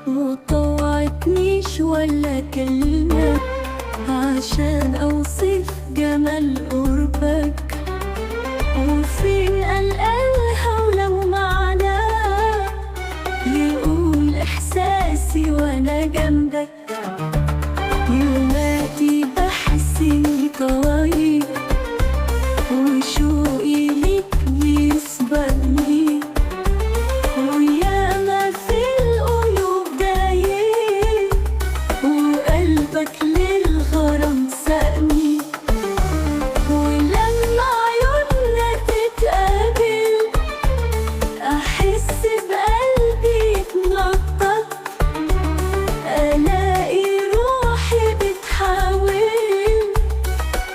مطوعتنيش ولا كلمة عشان أوصف جمال قربك، وفين قلقانها ولو معناه يقول إحساسي وأنا جنبك. يوماتي بحس إني طاير وشوقي ليك بيسبقني، وياما في القلوب داير وقلبك للغرام سقني. ولما عيوننا تتقابل أحس بقلبي يتنطط، ألاقي روحي بتحاول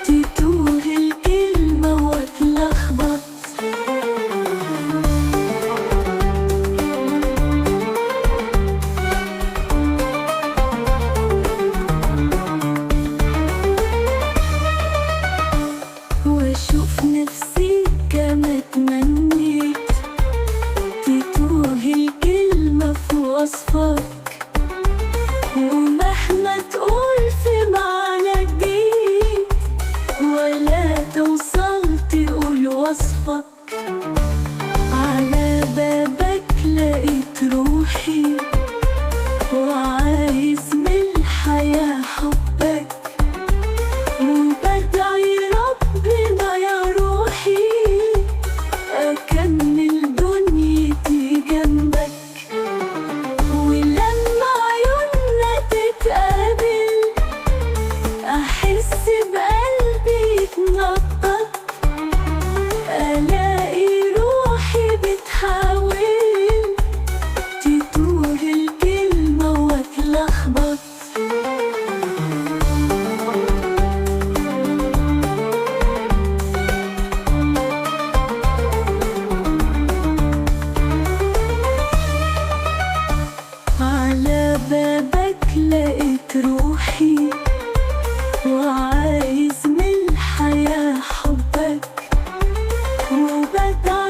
تتوه الكلمة واتلخبط. واشوف نفسي كما اتمنيت تتوه الكلمة في وصفك، ومهما تقول في معنى جديد ولا توصل تقول وصفك. على بابك لقيت روحي وعايز من الحياة حبك، وبدعي ربنا يا روحي أكمل دنيتي جنبك. ولما عيوننا تتقابل أحس بقلبي يتنطط، ألاقي روحي بتحاول تتوه الكلمة واتلخبط. على بابك لقيت روحي وعايز من الحياة حبك، وبدعي